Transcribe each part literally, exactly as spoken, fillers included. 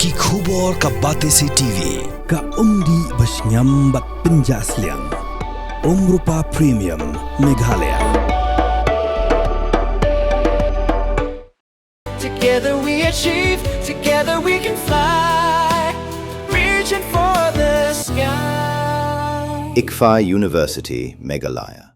Ki khubor ka Batesi T V, ka umdih ba shngiam bad pynjah sliang. Umrupa Premium, Meghalaya. Together we achieve, together we can fly. Reaching for the sky. ICFAI University, Meghalaya.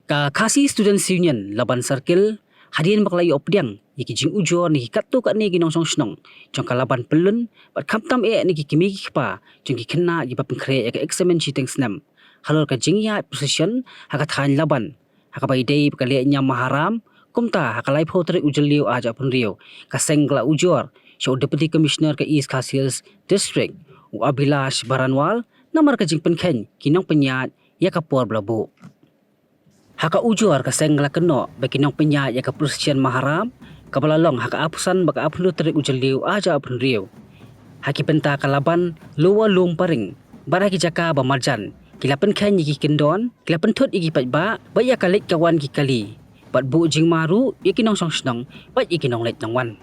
Ka Khasi Students Union Laban Circle, hadien ba ka la ïoh pdiang ïa ki jingujor na ki katto katne ki nongshong shnong jong ka Laban Pyllun, bad khamtam eh na ki kmie ki kpa jong ki khynnah kiba pynkhreh ïa ka eksamin shiteng snem halor ka jingïaid procession ha ka thaiñ Laban, ha kaba ïadei bad ka lehniam Maharam. Kumta ha ka laiphew tarik u Jylliew arhajar arphew hynriew, ka seng ka la ujor sha u Deputy Commissioner ka East Khasi Hills District, u Abhilash Baranwal, namar ka jingpynkheiñ ki nongpynïaid ïa ka por ba la buh. Ha ka ujor, ka seng ka la kynnoh ba ki nongpynïaid ïa ka procession Maharam, kaba la long ha ka arphew san bad ka arphew hynriew tarik u Jylliew arhajar arphew hynriew, ha ki bynta ka Laban, Lower Lumparing bad ha ki jaka ba marjan, ki la pynkheiñ ïa ki kyndon, ki la pynthut ïa ki paidbah bad ïa ka leit ka wan ki kali, bad buh jingma ruh ïa ki nongshong shnong bad ïa ki nongleit nongwan.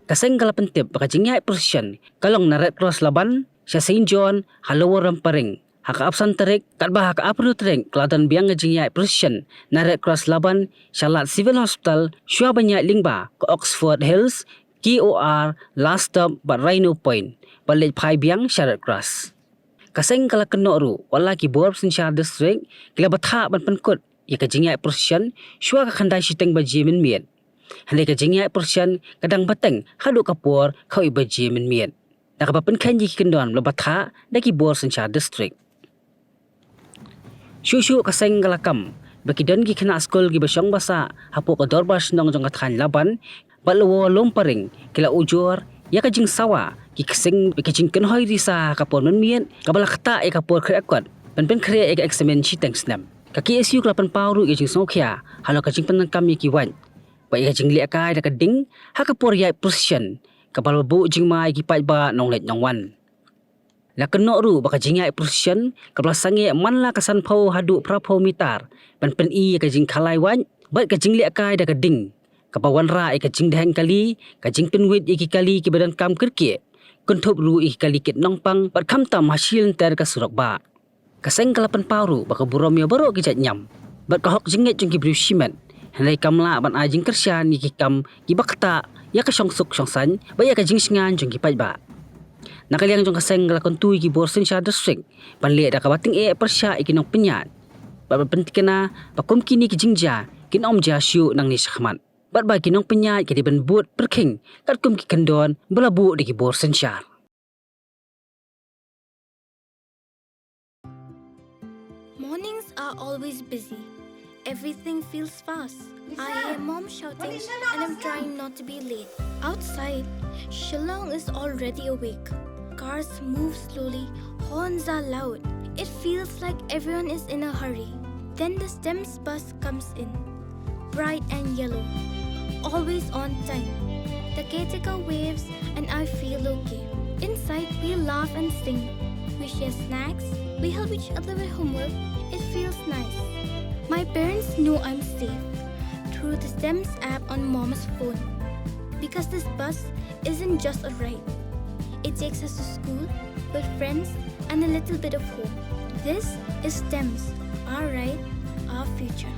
Ka seng ka la pyntip ba ka jingïaid procession ka long na Red Cross Laban sha Saint John ha Lower Lumparing ha ka arphew san tarik, katba ha ka arphew hynriew tarik ka la don biang ka jingïaid procession na Red Cross Laban sha lad Civil Hospital, shuwa ban ïaid lyngba ka Oxford Hills, K O R, Last Stop bad Rhino Point, bad leit phai biang sha Red Cross. Ka seng ka la kynnoh ruh, wat la ki bor synshar district ki la bthah ban pynkut ïa ka jingïaid procession shuwa ka khyndai shiteng baje mynmiet, hynrei ka jingïaid procession ka dang bteng haduh ka por khatwei baje mynmiet, da kaba pynkheiñ ïa ki kyndon ba la bthah da ki bor synshar district. Shuh shuh ka seng ka la kam ba ki don ki khynnah skul kiba shong ba sah hapoh ka dorbar shnong jong ka thaiñ Laban bad Lower Lumparing, ki la ujor ïa ka jingsawa, ki ksing bad ki jingkynhoi risa ha ka por mynmiet, kaba la ktah ïa ka por khreh kot ban pynkhreh ïa ka eksamin shiteng snem. Ka K S U ka la pynpaw ruh ïa ka jingsngewkhia halor ka jingpyndonkam ïa ki wait bad ïa ka jinglehkai da ka ding ha ka por ïaid procession, kaba la buh jingma ïa ki paidbah nongleit nongwan. La kynnoh ruh ba ka jingïaid procession kaba la sangeh man la ka sanphew haduh phraphew mitar, ban pyni ïa ka jingkhalai wait bad ka jinglehkai da ka ding, kaba wanrah ïa ka jingdheng kali, ka jingpynwit ïa ki kali kiba donkam kyrkieh, kynthup ruh ïa ki kali kit nongpang bad khamtam ha shi lynter ka surok bah. Ka seng ka la pynpaw ruh ba ka burom ïa baroh ki jait niam bad ka hok jingngeit jong ki briew shimet, hynrei kam lah ban ai jingkyrshan ïa ki kam kiba ktah ïa ka shongsuk shongsaiñ bad ïa ka jingshngaiñ jong ki paidbah. Na ka liang jong ka seng ka la kyntu ïa ki bor synshar district ban leh da kaba tyngeh pyrshah ïa ki nongpynïaid, bad ban pynthikna ba kum kine ki jingjia kin ym jia shuh nangne shakhmat, bad ba ki nongpynïaid ki dei ban bud pyrkhing katkum ki kyndon ba la buh da ki bor synshar. Mornings are always busy. Everything feels fast. I hear mom shouting and I'm trying not to be late. Outside, Shillong is already awake. Cars move slowly, horns are loud. It feels like everyone is in a hurry. Then the STEMS bus comes in, bright and yellow, always on time. The caretaker waves and I feel okay. Inside, we laugh and sing. We share snacks, we help each other with homework. It feels nice. My parents know I'm safe through the STEMS app on mom's phone, because this bus isn't just a ride. It takes us to school, with friends, and a little bit of home. This is STEMS, our ride, our future.